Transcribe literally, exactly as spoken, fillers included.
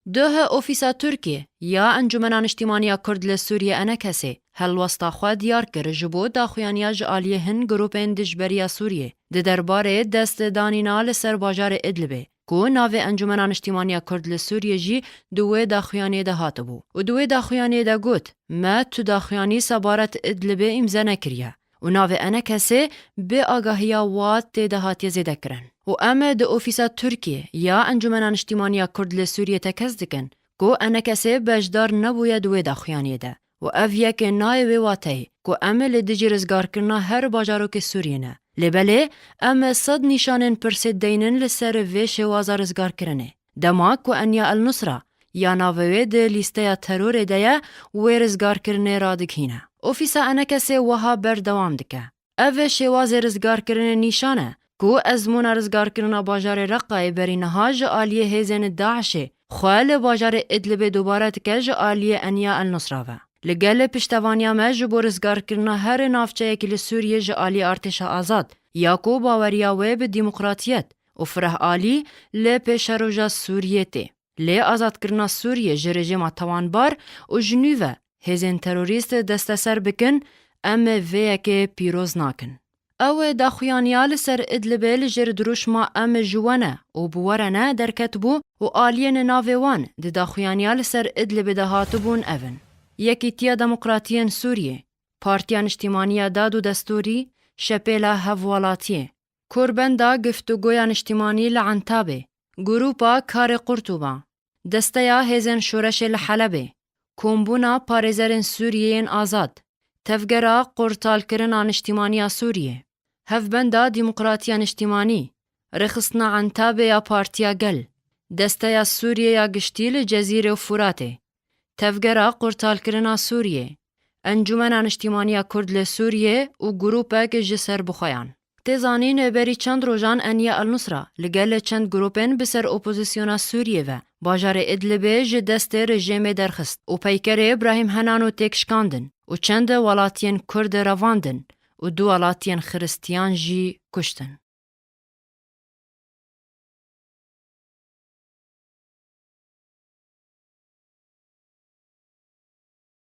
Duh Ofîsa Tirkiyê ya Encûmena Niştîmaniya Kurd li Sûriyê, ENKSê, helwesta xwe diyar kir ji bo daxuyaniya ji aliyê hin grûpên dijberiya Sûriyê di derbarê destdanîna li ser bajarê Idlibê, ku navê Encûmena Niştîmaniya Kurd li Sûriyê jî di wê daxuyaniyê de hatibû. Û di wê daxuyaniyê de got, Me tu daxuyanî sebaret Idlibê îmze nekiriye û navê ENKSê bi agahiya wa tê de hatiye zêdekirin. Û em di Ofîsa Tirkiyê ya Encûmena Niştîmaniya Kurd li Sûriyê tekez dikin ku ENKSê beşdar nebûye di wê daxuyaniyê de û ev yek nayê wê wateyê ku em li dijî rizgarkirina her bajarokê Sûriyê ne. Lê belê, em sed nîşanên pirsê deynin li ser vê şêwaza rizgarkirinê. Dema ku Enya El Nusra ya navê wê di lîsteya terorê de ye, wê rizgarkirinê radighîne. Ofîsa ENKSê wiha berdewam dike, Ev şêwazê rizgarkirinê nîşan e ku ezmûna rizgarkirina bajarê Reqayê berî niha ji aliyê hêzên DAIŞê xwe li bajarê Idlibê dubare dike ji aliyê Enya El Nusra ve. Li gel piştevaniya me ji bo rizgarkirina her navçeyekî li Sûriyê ji aliyê artêşa azad ya ku baweriya wê bi demokratiyet û fireh alî li pêşeroja Sûriyê tê. Lê azadkirina Sûriyê ji rejîma tawanbar û ji nû ve hêzên terorîst desteser bikin, em vê yekê pîroz nakin. Ew daxuyaniya li ser Idlibê li jêr dirûşma Em ji we ne û bi we re ne derketibû û aliyên navê wan di daxuyaniya li ser Idlibê de hatibûn ev in: Yekîtiya Demokratiyên Sûriyê, Partiya Niştîmaniya Dad û Destûrî, Şepêla Hevwelatiyê, Korbenda Giftugoya Niştîmanî li Entabê, Grûpa Karê Qurtûba, Desteya Hêzên Şoreşê li Helebê, Kombûna Parêzerên Sûriyê yên Azad, Tevgera Qurtalkirina Niştîmaniya Sûriyê, Hevbenda Demokratiya Niştîmanî, Rêxistina Entabê ya Partiya Gel, Desteya Sûriyê ya Giştî li Cezîrê û Furatê, Tevgera Qurtalkirina Sûriyê, Encûmena Niştîmaniya Kurd li Sûriyê û grûpek ji serbixweyan. Tê zanîn, berî çend rojan Enya El Nusra li gel çend grûpên bi ser opozisyona Sûriyê ve bajarê Idlibê ji destê rejîmê derxist û peykerê Brahîm Henano têk şikandin û çend welatiyên Kurd revandin û du welatiyên Xiristiyan jî kuştin.